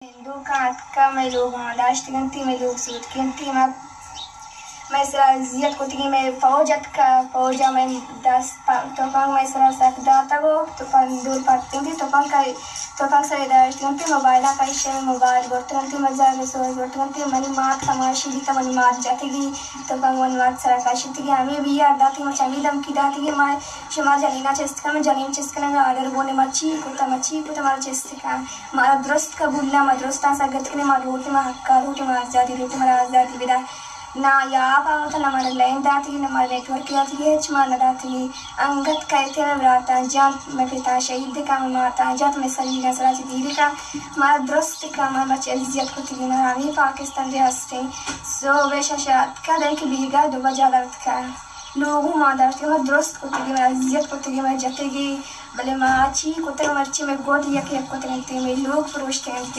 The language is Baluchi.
بندوکاں اتکا، مئے لوگ مان داشتگ انتی، مئے لوگ سوتک انتی، ما، مئے سرا اذیت کتگی، مئے فوج اتکا، فوجا مئے دست پا-، تپنگ مئے سرا سک داتگ و تپنگ دور پتنتی، تپنگ کئی، تپنگ سرا داشتگ انتی، موبائلا کشی، مئے موبائل برتگ انتی، مئے زر سوز برتگ انتی، منی مات کماشی بیتا، منی مات جتگی، تپنگ منی مات سرا کشتگی، ہمے بیار داتگی، مچ ہمے دمکی داتگی، ما شما جنینا چست کن، جنین چست کنگا آرڈر بونے، ما چی کتا، ما چی کتا، مارا چست کن۔ مارا درست قبول نہ، ما درستاں سگت کنیں، ما لوٹیں، ما حقا لوٹیں، ما آزادی لوٹیں، مارا آزادی بدار۔ نہ یا آپ آوتا، نہ مارا لین داتگی، نہ مارا نیٹورک داتگی، ہچ ما نہ داتگی۔ انگت کئیتے مئے براتاں جنت، مئے پتاں شہید کن، مئے ماتاں جنت، مئے سریگاں سرا چہ دیر کن۔ مارا درست کن، مارا مچ اذیت کتگی، مارا ہمے پاکستان دے ہستیں۔ سو بے شش اتکا دنکہ بیگا دو بجا داتکا۔ لوگو ما داشتگی، مارا درست کتگی، مارا اذیت کتگی، مارا جتگی۔ بلے ما چی کتگ، مرچی مئے گد یک یک کتگ انت، مئے لوگ پروشتگ انت۔